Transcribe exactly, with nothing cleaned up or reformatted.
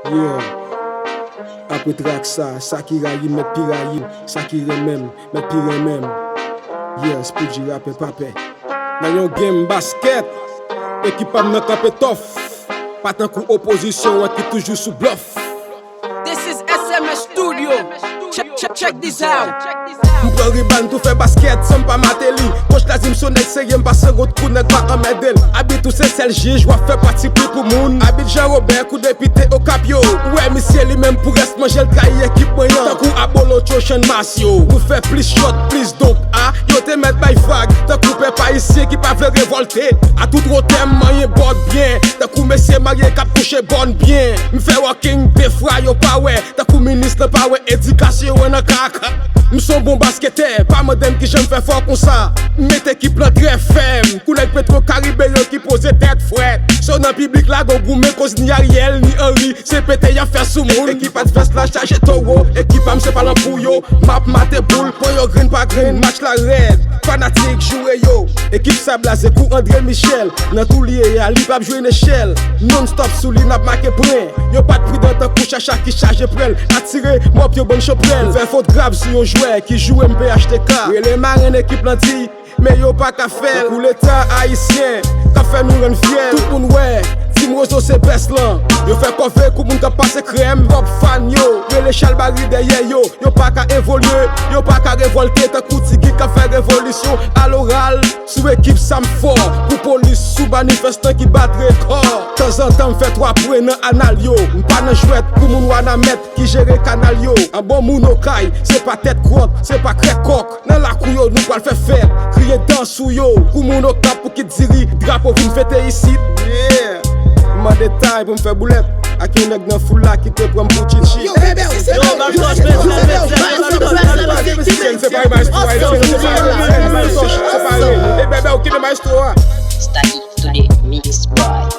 Yeah. Apre trak sa, sa ki rayi m mèt pi rayi m, sa ki renmen m mèt pi renmen m. Yeah, Spoodji rapè pa pè. Nan yon game baskèt, ekip pa m nan kanpe tòf. Pa tankou opozisyon an ki toujou sou blòf. This is S M S Studio. Check, check, check this out. M pran riban tou fè baskèt san m pa mate li. Coach la di m se yon nèg serye, m pa sangot kou nèg pa anmède l. Abit ou se sèl jij w ap fè pati pri pou moun. Abit Jan Wobè kou depite Okap yo. Ou wè misye li menm pou rès manje l trayi ekip mwen an. Tankou Abolotcho Chanmas yo. Nou fè plis shot, plis donk a. Yo te mèt bay vag. Tankou pèp ayisyen ki pa vle revòlte. A tout wotè m manyen bòd byen. Tankou mesye marye k ap kouche bòn byen. M fè walking de fwa yo pa wè. Tankou minis nan pa wè edikasyon an nan kaka. M se yon bon basketè, pa mande m kijan m fè fò konsa. M met ekip lan trè fèm, kou nèg Petro Karibe yo ki poze tèt frèt. So nan piblik la gon goumen koz ni Ariel ni Henry, se pete y ap fè sou moun. Ekip advès la chaje towo, ekip pa m se pa lan pou yo. M ap mate boul, pran yo grenn pa grenn, match la rèd. Fanatik joure yo, ekip sa blaze kou André Michel. Nan tou li ye a, li p ap jwe nechèl. Non stop sou li, n ap make pwen. Yo pa t pridan tankou chacha ki chaje prèl. Atire mòp yo bann chanprèl. Fè fot grav sou yon jwè ki joure M P H T K. Rele marenn ekip lan di, men yo pa ka fè l. Tankou leta ayisyen k ap fè nou rann fyèl. Tout moun wè, Team Rozo se best lan. Yo fè kòve kou moun k ap pase krèm. Kòb fan yo, rele chalbari dèyè yo. Yo pa ka evolye, yo pa ka revòlte tankou Tiki k ap fè revolisyon aloral. Sou ekip sa m fò, pou polis sou manifestan ki bat rekò. Tanzantan m fè twa pwen nan anal yo. M pa nan jwèt pou moun Wanament ki jere kanal yo. An bon moun Okay, se pa tèt kwòt, se pa krèk kòk. Nan lakou yo nou pral fè fèt, kriye dan sou yo. Kou moun Okap pou ki diri, drapo vin fete isit. Yeah. M mande tay pou m fè boulèt ak yon nèg nan foul la ki te pran m pou Chichi. Yo, Bèbè, se pa Yo, Bèbè, se pa Bèbè, se pa Bèbè, se pa Bèbè, se pa Bèbè. E Bèbè, ou ki nan maestro a? Study to the Mix Boy.